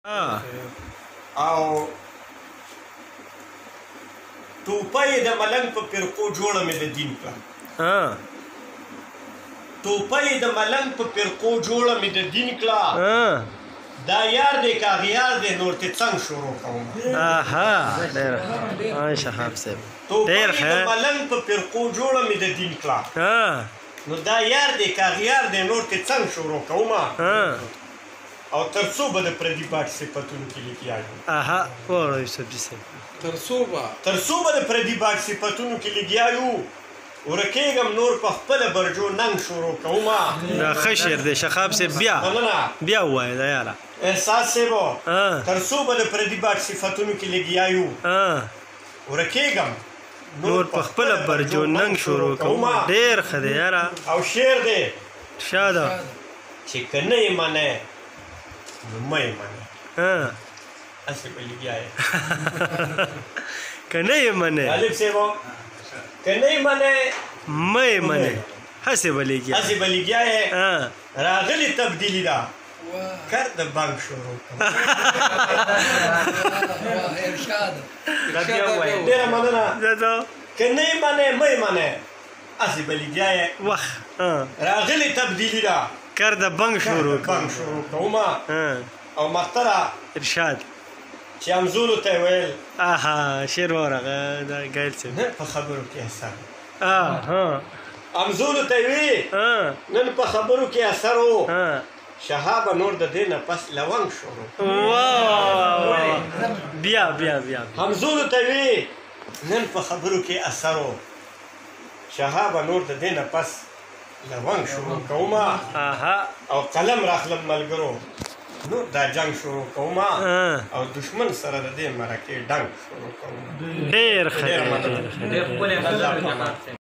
او ټوپه یې د ملنګ په فرقو جوړه مې د دین کړه. ټوپه یې د ملنګ په فرقو جوړه مې د دین کړه. دا یار دی که هغیار دی نور ترې څنګ شروع کوم. اها ډېر شهاب صاحب ډېر ښه. د ملنګ په فرقو جوړه مې د دین کړه. نو دا یار دی که هغیار دی نور ترې څنګ شروع کوم. او تر څو به د پردي باټ صفتونو کې لګیا یو. اها وره یوسفزي صاحب تر څو به د پردي باټ صفتونو کې لګیا یو. ورکېږم نور په خپله برجو ننګ شروع کوم. دا ښه شعر دی شخاب صاحب، بیا بیا ووایه دا یاره. احساس صاحب تر څو به د پردي باټ صفتونو کې لګیا یو. ورکېږم نور په خپله برجو ننګ شروع کوم. ډېر ښه دی یاره. او شعر دی ښه ده چې که نه یې منې نو مه یې منې، هسې به لګیا یې. که نه یې منې غالب صاحب که نه یې منې مه یې منې، هسې به لګیا، هسې به لګیا یې. راغلې تبدیلي ده کر د بانک شروع کوم. ډېره مننه. که نه یې منې مه یې منې، هسې به لګیا یې. وخ راغلې تبدیلي ده کر د بنګ شروع کوم شروع کوم. او مختره ارشاد چې همزولو ته یې ویل. اها شعر ورغه دا ګایل صاحب نن په خبرو کې اثر. اها همزولو ته یې وی نن په خبرو کې اثر و. شهابه نور د دې نه پس لونګ شروع. واه بیا بیا بیا. همزولو ته یې وی نن په خبرو کې اثر و. شهابه نور د دې نه پس لونګ شروع کوم. او قلم راخلم ملګرو نور دا جنګ شروع کوم. او دشمن سره د دې مرکې ډنګ شروع کوم. ډېر ښه. ډېر ښکلی.